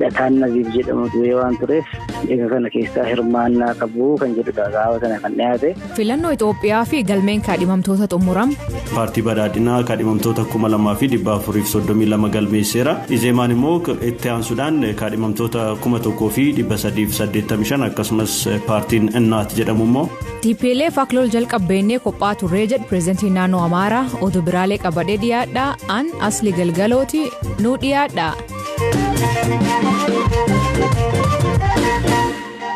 Hidhataan Naziif jedhamu du'ee waan tureef eega kana keessaa hirmaannaa qabu kan jedhudha gaafa sana kan dhiyaate. Filannoo Itoophiyaa fi galmeen kaadhimamtoota xumuram. Paartii Badhaadhinaa kaadhimamtoota 2432 galmeesseera. Izeemaan immoo itti aansuudhaan kaadhimamtoota 1385 akkasumas paartiin Innaat jedhamu immoo. TPLF akka lol jalqabbeennee qophaa turree jedhu pireezidantiin naannoo Amaaraa oduu biraalee qabadhee dhiyaadha. An Asli Galgalooti nu dhiyaadha.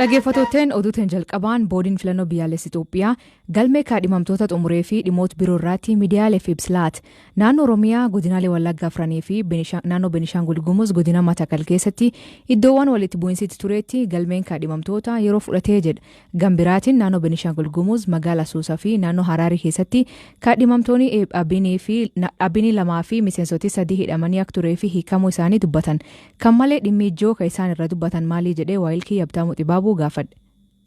Dhaggeeffattootteen oduutiin jalqabaan boordiin filannoo biyyaalessa Itoophiyaa galmee kaadhimamtoota xumuree fi dhimmoota biroo irratti miidiyaaleef ibsa laate. Naannoo Oromiyaa godinaalee Wallaggaa afranii fi naannoo Benishaangul Gumuz godina Matakal keessatti iddoowwan walitti bu'iinsi turetti galmeen kaadhimamtoota yeroo fudhatee jedha. Gambiraatiin naannoo Benishaangul Gumuz magaalaa Suusaa fi naannoo Haraarii keessatti kaadhimamtoonni Abinii lamaa fi miseensoti sadii hidhamanii akka turee fi hiikamuu isaanii dubbatan. Kan malee dhimmi ijoo kan isaan irra dubbatan maalii jedhee waayilkii Yabtaamuu Xibaabuu gaafadhe.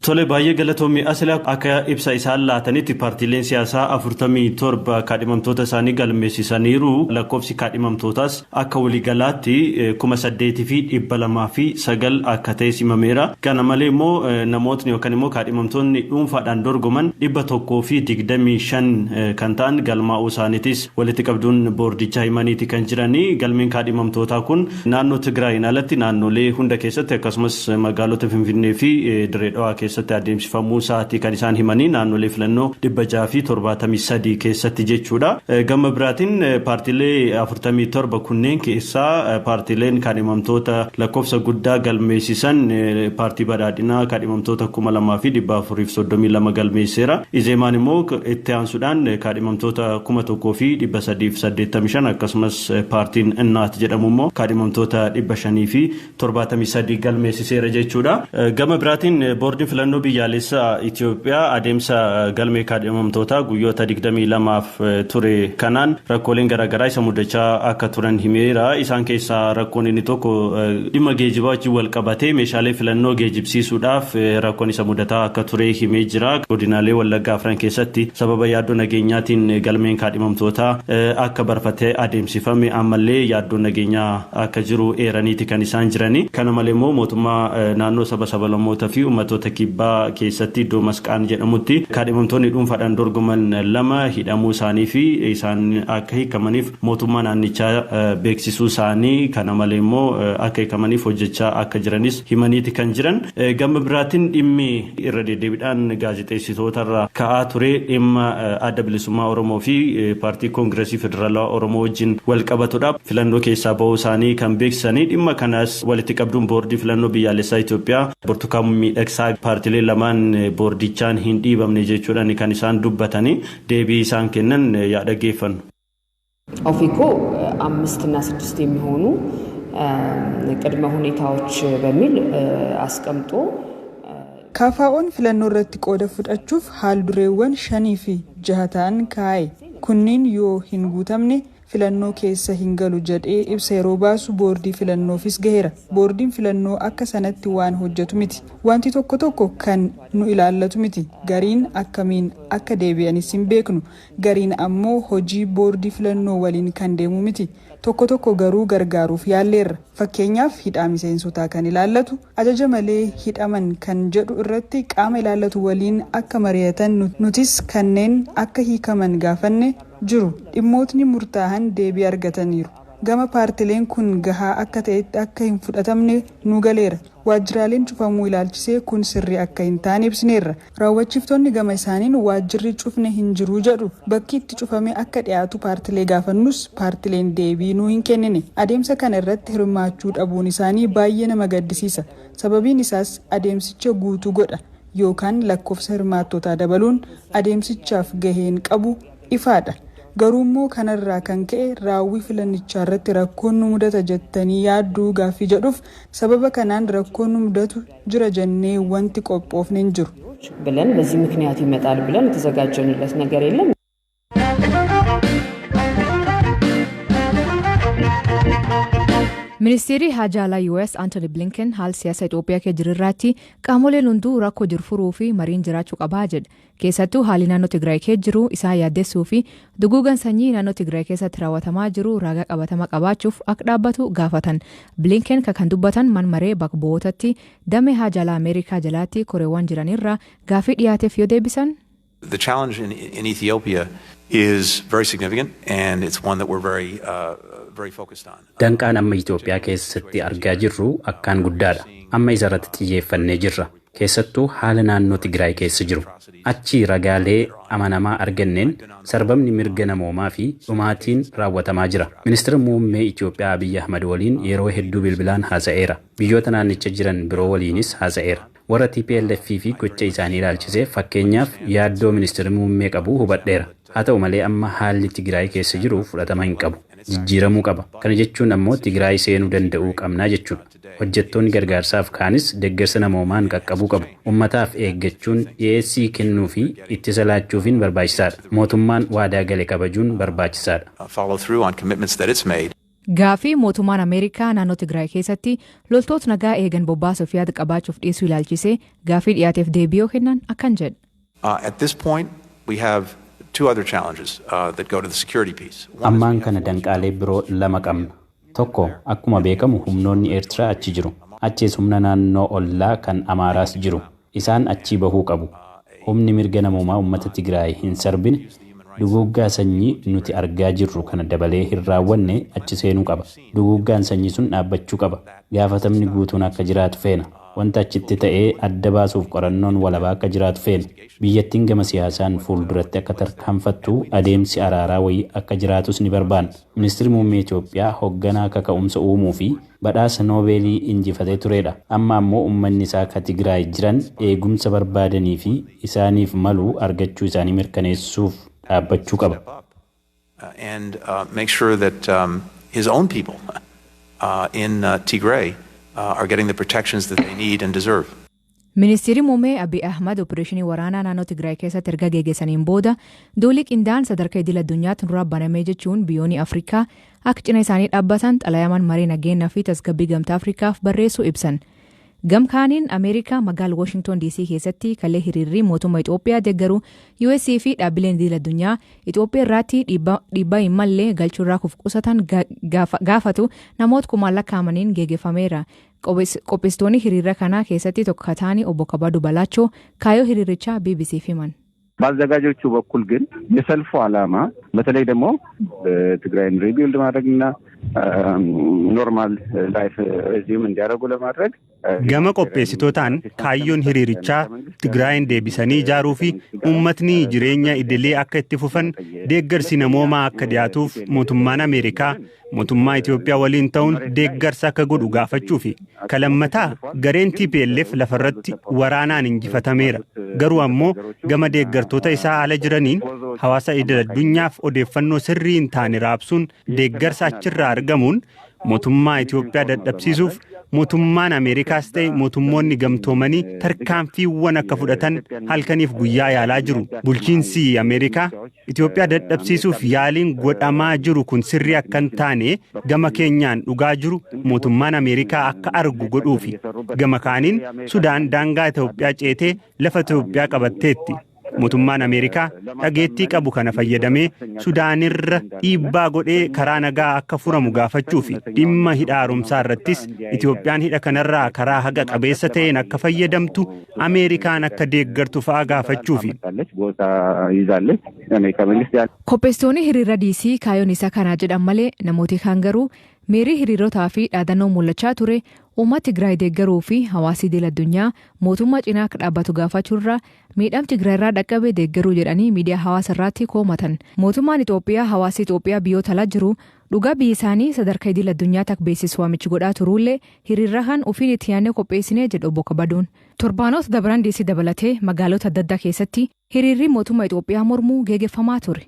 Tole, baay'ee galatoomii. Asila akka ibsa isaan laatanitti paartiileen siyaasaa 47 kaadhimamtoota isaanii galmeessisaniiru. Lakkoofsi kaadhimamtootaas akka waliigalaatti 8209 akka ta'e himameera. Kana malee immoo namootni yookaan immoo kaadhimamtoonni dhuunfaadhaan dorgoman 125 kan ta'an galmaa'uu isaaniitis walitti qabduun boordichaa himaniiti kan jiranii. Galmeen kaadhimamtootaa kun naannoo Tigraayin alatti naannolee hunda keessatti akkasumas magaalota Finfinnee fi Dirree Dhawaa keessatti adeemsifamuu isaatii kan isaan himanii, naannolee filannoo 673 keessatti jechuudha. Gama biraatiin paartiilee 47 kunneen keessaa paartiileen kaadhimamtoota lakkoofsa guddaa galmeessisan paartii Badhaadhinaa kaadhimamtoota 2432 galmeesseera. Izeemaan immoo itti aansuudhaan kaadhimamtoota 1385 akkasumas paartiin Innaat jedhamu immoo kaadhimamtoota 573 galmeessiseera jechuudha. Gama biraatiin boordiin filannoo biyyaalessaa Itoophiyaa adeemsa galmee kaadhimamtootaa guyyoota 22f ture kanaan rakkooleen garaagaraa isa mudachaa akka turan himeera. Isaan keessaa rakkoon inni tokko dhimma geejibaa wajjin wal qabatee meeshaalee filannoo geejibsiisuudhaaf rakkoon isa mudataa akka ture himee jira. Godinaalee Wallaggaa afran keessatti sababa yaaddoo nageenyaatiin galmeen kaadhimamtootaa akka barfatee adeemsifame ammallee yaaddoo nageenyaa akka jiru eeraniiti kan isaan jirani. Kana malee immoo mootummaa naannoo saba sablammoota fi uummattoota kibbaa keessatti iddoo Masqaan jedhamutti kaadhimamtoonni dhuunfaadhaan dorgoman lama hidhamuu isaanii fi isaan akka hiikamaniif mootummaa naannichaa beeksisuu isaanii, kana malee immoo akka hiikamaniif hojjechaa akka jiranis himaniiti kan jiran. Gama biraatiin dhimmi irra deddeebiidhaan gaazexeessitootarra ka'aa ture dhimma Adda Bilisummaa Oromoo fi Paartii Koongiresii Federaalawaa Oromoo wajjin wal qabatudha. Filannoo keessaa bahuu isaanii kan beeksisanii dhimma kanas walitti qabduun boordii filannoo biyyaalessaa Itoophiyaa Burtukaan Miidhagsaa paartiilee lamaan boordichaan hin dhiibamne jechuudhaan kan isaan dubbatanii deebii isaan kennan yaa dhaggeeffannu. ኦፌኮ አምስት እና ስድስት የሚሆኑ ቅድመ ሁኔታዎች በሚል አስቀምጦ KFO'n filannoo irratti qooda fudhachuuf haal-dureewwan shanii fi jaha ta'an kaa'e. Kunniin yoo hin guutamne filannoo keessa hin galu jedhee ibsa yeroo baasu boordii filannoofis gaheera. Boordiin filannoo akka sanatti waan hojjetu miti. Wanti tokko tokko kan nu ilaallatu miti. Gariin akkamiin akka deebi'anis hin beeknu. Gariin ammoo hojii boordii filannoo waliin kan deemu miti. Tokko tokko garuu gargaaruuf yaalleerra. Fakkeenyaaf, hidhaa miseensotaa kan ilaallatu, ajaja malee hidhaman kan jedhu irratti qaama ilaallatu waliin akka mari'atan, nutis kanneen akka hiikaman gaafanne jiru. Dhimmootni murtaa'an deebii argataniiru. Gama paartileen kun gahaa akka ta'etti akka hin fudhatamne nu galeera. Waajjiraaleen cufamuu ilaalchisee kun sirrii akka hin taane ibsineerra. Raawwachiiftonni gama isaaniin waajjirri cufne hin jiru jedhu. Bakki itti cufame akka dhiyaatu paartilee gaafannus paartileen deebii nuu hin kennine. Adeemsa kana irratti hirmaachuu dhabuun isaanii baay'ee nama gaddisiisa. Sababiin isaas adeemsicha guutuu godha yookaan lakkoofsa hirmaattotaa dabaluun adeemsichaaf gaheen qabu ifaadha. Garuu immoo kanarraa kan ka'e raawwii filannichaa irratti rakkoon nu mudata jettanii yaadduu gaaffii jedhuuf, sababa kanaan rakkoon nu mudatu jira jennee wanti qophoofne hin jiru. ብለን በዚህ ምክንያት ይመጣል ብለን የተዘጋጀንለት ነገር የለም። Ministeerri Haajaa Alaa US Antony Blinken haala siyaasa Itoophiyaa keessa jiru irratti qaamoleen hunduu rakkoo jiru furuu fi mariin jiraachuu qabaa jedha. Keessattuu haalli naannoo Tigraay keessa jiru isaan yaaddessuu fi duguugan sanyii naannoo Tigraay keessatti raawwatamaa jiru ragaa qabatama qabaachuuf akka dhaabbatu gaafatan. Blinken kan dubbatan man maree bakka bu'ootatti damee Haajaa Alaa Ameerikaa jalaatti koreewwan jiranirra gaaffii dhiyaateef yoo deebisan. The challenge in Ethiopia is very significant, and it's one that we're very focused on. Danqaan amma Itoophiyaa keessatti argaa jirru akkaan guddaadha. Amma isa irratti xiyyeeffannee jirra. Keessattuu haala naannoo Tigraay keessa jiru. Achi ragaalee amanamaa arganneen sarbamni mirga namoomaa fi dhumaatiin raawwatamaa jira. Ministeera muummee Itoophiyaa Abiyyi Ahmad waliin yeroo hedduu bilbilaan haasa'eera. Biyyoota naannicha jiran biroo waliinis haasa'eera. Warra TPLF fi gocha isaanii ilaalchisee, fakkeenyaaf, yaaddoo ministeerri muummee qabu hubadheera. Haa ta'u malee, amma haalli Tigraay keessa jiru fudhatama hin qabu. Jijjiiramuu qaba. Kana jechuun ammoo Tigraay seenuu danda'uu qabnaa jechuudha. Hojjettoonni gargaarsaaf kaanis deeggarsa namoomaan qaqqabuu qabu. Uummataaf eeggachuun, dhiyeessii kennuu fi ittisa laachuufiin barbaachisaadha. Mootummaan waadaa gale kabajuun barbaachisaadha. Follow through on commitments that it's made. Gaafii mootummaan Ameerikaa naannoo Tigraay keessatti loltoota nagaa eegan bobbaasuuf yaada qabaachuuf dhiisuu ilaalchisee gaafii dhiyaateef deebii yoo kennan akkan jedha. At this point, we have two other challenges that go to the security piece. One is Ammaan kana danqaalee biroo lama qabna. Tokko, akkuma beekamu humnoonni Eertiraa achi jiru. Achiis humna naannoo ollaa kan Amaaraas jiru. Isaan achii bahuu qabu. Humni mirga namoomaa uummata Tigraay hin sarbine, duguuggaa sanyii nuti argaa jirru kana dabalee hin raawwanne achi seenuu qaba. Duguuggaan sanyii sun dhaabbachuu qaba. Gaafatamni guutuun akka jiraatu feena. Wanta achitti ta'ee adda baasuuf qorannoon walabaa akka jiraatu feena. Biyyattiin gama siyaasaan fuulduratti akka tarkaanfattu adeemsi araaraa wayii akka jiraatus ni barbaanna. Ministeerri muummee Itoophiyaa hoogganaa kaka'umsa uumuu fi badhaasa Noobeelii injifatee turedha. Amma ammoo uummanni isaa ka Tigraay jiran eegumsa barbaadanii fi isaaniif malu argachuu isaanii mirkaneessuuf dhaabbachuu qaba. And make sure that his own people in Tigray are getting the protections that they need and deserve. Ministeerri muummee Abiy Ahmad opereeshinii waraanaa naannoo Tigraay keessatti erga geggeessaniin booda duulli qindaa'aan sadarkaa idil addunyaatti nurraa banamee jechuun biyyoonni Afrikaa akka cina isaanii dhaabbatan xalayaman marii nageenyaa fi tasgabbii Gamtaa Afrikaaf barreessuu ibsan. Gamkaaniin Ameerikaa magaala Washington DC keessatti kalee hiriirri mootummaa Itoophiyaa deeggaru US fi dhaabbileen idil addunyaa Itoophiyaa irratti dhiibbaa hin malle galchuurraa kuf qusatan gaafatu namoota kumaan lakkaa'amaniin geggeeffameera. Qopheessitoonni hiriira kanaa keessatti tokko ta'anii obbo Kabadu Balaachoo kaayyoo hiriirichaa BBCf himan. በአዘጋጆቹ በኩል ግን የሰልፉ ዓላማ በተለይ ደግሞ ትግራይን rebuild ማድረግና normal life resume እንዲያደርጉ ለማድረግ Gama qopheessitootaan kaayyoon hiriirichaa Tigraayin deebisanii ijaaruu fi uummatni jireenya idilee akka itti fufan deeggarsi namoomaa akka dhiyaatuuf mootummaan Ameerikaa mootummaa Itoophiyaa waliin ta'uun deeggarsa akka godhu gaafachuu fi kalammataa gareen TPLF lafarratti waraanaan injifatameera. Garuu ammoo gama deeggartoota isaa ala jiraniin hawaasa idil addunyaaf odeeffannoo sirrii hin taane raabsuun deeggarsa achirraa argamuun mootummaa Itoophiyaa dadhabsiisuuf mootummaan Ameerikaas ta'e mootummoonni gamtoomanii tarkaanfiiwwan akka fudhatan halkaniif guyyaa yaalaa jiru. Bulchiinsi Ameerikaa Itoophiyaa dadhabsiisuuf yaaliin godhamaa jiru kun sirrii akka hin taane gama keenyaan dhugaa jiru mootummaan Ameerikaa akka argu godhuufi. Gama kaaniin Sudaan daangaa Itoophiyaa ceetee lafa Itoophiyaa qabatteetti. Mootummaan Ameerikaa dhageettii qabu kana fayyadamee Sudaanirra dhiibbaa godhee karaa nagaa akka furamu gaafachuu fi dhimma hidha haaromsaa irrattis Itoophiyaan hidha kanarraa karaa haqa qabeessa ta'een akka fayyadamtu Ameerikaan akka deeggartu fa'aa gaafachuufi. Qopheessitoonni hiriira DC kaayyoon isaa kanaa jedhan malee, namooti kaan garuu miirri hiriirotaa fi dhaadannoo mul'achaa ture uummata Tigraay deeggaruu fi hawaasi idil addunyaa mootummaa cinaa akka dhaabbatu gaafachuurraa miidhama Tigraay irraa dhaqqabe deeggaruu jedhanii miidiyaa hawaasa irratti koomatan. Mootummaan Itoophiyaa hawaasa Itoophiyaa biyyoota alaa jiru dhugaa biyya isaanii sadarkaa idil addunyaatti akka beeksisu waamichi godhaa turuullee hiriirra kan ofiin itti yaadnee qopheessinee jedhu obbo Kabaduun. Torbaanota dabran DC dabalatee magaalota adda addaa keessatti hiriirri mootummaa Itoophiyaa mormuu geggeeffamaa ture.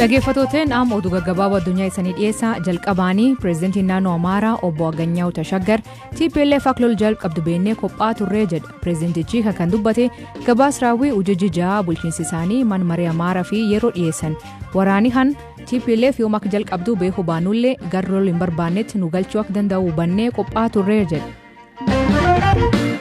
Dhaggeeffattooteen amma oduu gaggabaaboo addunyaa isanii dhiyeessaa jalqabaanii pireezidantiin naannoo Amaaraa obbo Aganyaa'u Tashaggar TPLF akka lol jalqabdu beennee qophaa turree jedha. Pireezidantichi kan dubbate gabaas raawwii ujijji ja'a bulchiinsi isaanii man maree Amaaraa fi yeroo dhiyeessan. Waraanni han TPLF yoom akka jalqabdu beekuu baanullee gara lol hin barbaannetti nu galchuu akka danda'u hubannee qophaa turree jedha.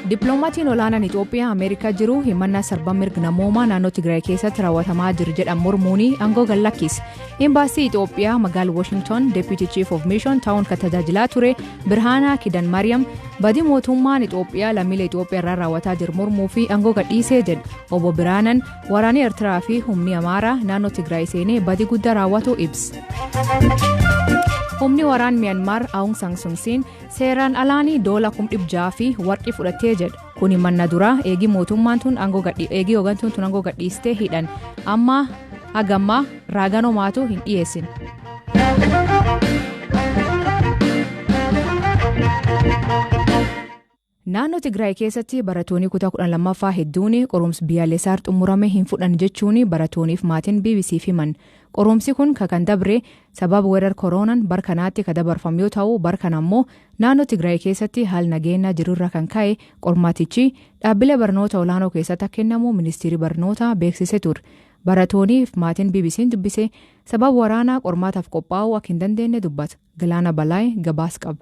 Dippiloomatiin olaanaan Itoophiyaa Ameerikaa jiru himannaa sarbaa mirga namoomaa naannoo Tigraay keessatti raawwatamaa jiru jedhan mormuun aangoo gad lakkise. Imbaasii Itoophiyaa magaalaa Washington Deputy Chief of Mission ta'uun kan tajaajilaa ture Birhaanaa Kidan Mariam badii mootummaan Itoophiyaa lammiilee Itoophiyaa irraa raawwataa jiru mormuu fi aangoo gadhiisee jedha. Obbo Birhaanan waraanni Eertiraa fi humni Amaaraa naannoo Tigraay seenee badii guddaa raawwatu ibsa. Humni waraan Miyanmaar Aung San Suu Kyiin seeraan alaanii doola 600,000 fi warqii fudhattee jedha. Kuni manna duraa eegii mootummaan tun aangoo eegii hooggantuun tun aangoo gadhiistee hidhan. Amma hagammaa raagan homaatu hin dhiyeessin. Naannoo Tigraay keessatti barattoonni kutaa 12ffaa hedduun qorumsi biyyaalessaa xumurame hin fudhan jechuun barattoonniif maatiin BBCf himan. Qorumsi kun kan dabre sababa weerara koronaan bara kanaatti kan dabarfamu yoo ta'u bara kana ammoo naannoo Tigraay keessatti haal nageenyaa jirurra kan ka'e qormaatichi dhaabbilee barnoota olaanoo keessatti akka kennamu ministeerri barnootaa beeksisee ture. Barattoonniif maatiin BBC'n dubbise sababa waraanaa qormaataaf qophaa'uu akka hin dandeenye dubbata. Galaana Balaay gabaas qaba.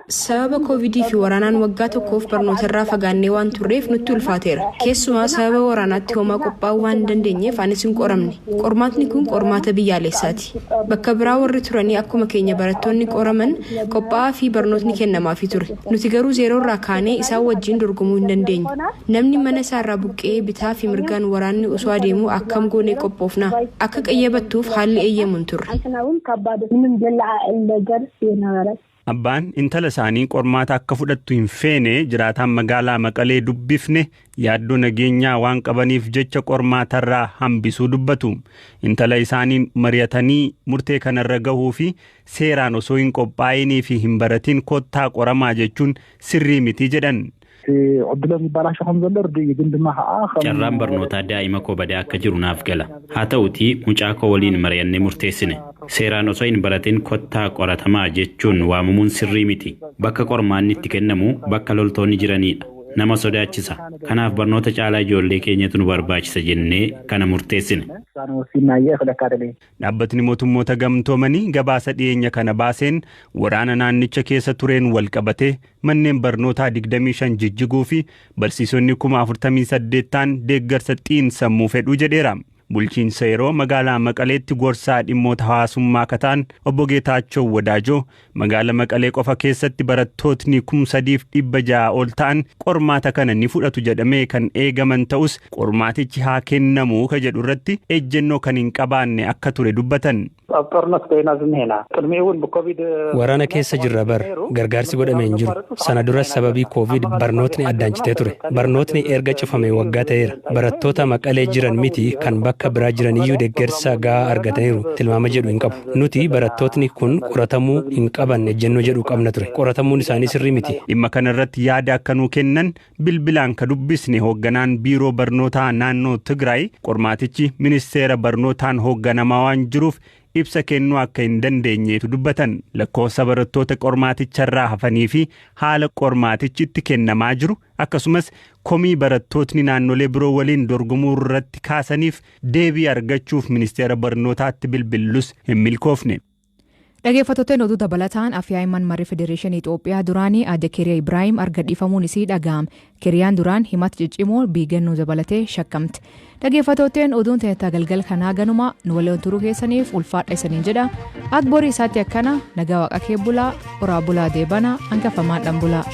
Sababa koovidii fi waraanaan waggaa tokkoof barnootarraa fagaannee waan turreef nutti ulfaateera. Keessumaa sababa waraanaatti homaa qophaa'uu waan hin dandeenyeef anis hin qoramne. Qormaatni kun qormaata biyyaalessaati. Bakka biraa warri turanii akkuma keenya barattoonni qoraman qophaa'aa fi barnootni kennamaafii ture. Nuti garuu zeeroorraa kaanee isaan wajjin dorgomuu hin dandeenyu. Namni mana isaarraa buqqee bitaa fi mirgaan waraanni osoo adeemu akkam goonee qophoofna? Akka qayyabattuuf haalli eeyyamu hin turre. Abbaan intala isaanii qormaata akka fudhattu hin feene jiraataan magaalaa Maqalee dubbifne yaaddoo nageenyaa waan qabaniif jecha qormaatarraa hambisuu dubbatu. Intala isaaniin mari'atanii murtee kanarra gahuu fi seeraan osoo hin qophaa'inii fi hin baratin kottaa qoramaa jechuun sirrii miti jedhan. Carraan barnootaa daa'ima koo badaa akka jiru naaf gala. Haa ta'utii mucaa koo waliin mari'annee murteessine. Seeraan osoo hin baratin kottaa qoratamaa jechuun waamamuun sirrii miti. Bakka qormaanni itti kennamu bakka loltoonni jiranidha. Nama sodaachisa. Kanaaf barnoota caalaa ijoollee keenyatu nu barbaachisa jennee kana murteessine. Dhaabbatni mootummoota gamtoomanii gabaasa dhiyeenya kana baaseen waraana naannicha keessa tureen wal qabatee manneen barnootaa 25 jijjiguu fi barsiisonni 48,000 ta'an deeggarsa xiinsammuu fedhuu jedheera. Bulchiinsa yeroo magaalaa Maqaleetti gorsaa dhimmoota hawaasummaa akka ta'an obbo Geetaachoo Wadaajoo magaala Maqalee qofa keessatti barattootni 3,600 ol ta'an qormaata kana ni fudhatu jedhamee kan eegaman ta'us qormaatichi haa kennamuu ka jedhu irratti ejjennoo kan hin qabaanne akka ture dubbatan. Waraana keessa jirra bar gargaarsi godhame hin jiru. Sana duras sababii koovid barnootni addaan citee ture. Barnootni erga cufame waggaa ta'eera. Barattoota Maqalee jiran miti kan bakka biraa jiran iyyuu deeggarsa gahaa argataniiru tilmaama jedhu hin qabu. Nuti barattootni kun qoratamuu hin qaban ejjennoo jedhu qabna ture. Qoratamuun isaanii sirrii miti. Dhimma kanarratti yaada akka nuu kennan bilbilaan ka dubbisne hoogganaan biiroo barnootaa naannoo Tigraay qormaatichi ministeera barnootaan hoogganamaa waan jiruuf ibsa kennuu akka hin dandeenyeetu dubbatan. Lakkoofsa barattoota qormaaticharraa hafanii fi haala qormaatichi itti kennamaa jiru akkasumas komii barattootni naannolee biroo waliin dorgomuu irratti kaasaniif deebii argachuuf ministeera barnootaatti bilbillus hin milkoofne. Dhaggeeffattoonni oduu dabalataan afyaa'imman marii Federeeshinii Itoophiyaa duraanii aadde Keriyaa Ibraayim argadhiifamuun isii dhaga'ame. Keriyaan duraan himata ciccimoo biigannoo dabalatee shakkamte. Dhaggeeffattoonni oduun ta'e galgal kanaa ganuma nu waliin turuu keessaniif ulfaadha isaniin jedha. Akborii isaatti akkana nagaa waaqa kee bulaa oraa bulaa deebana hangafamaan dhan bulaa.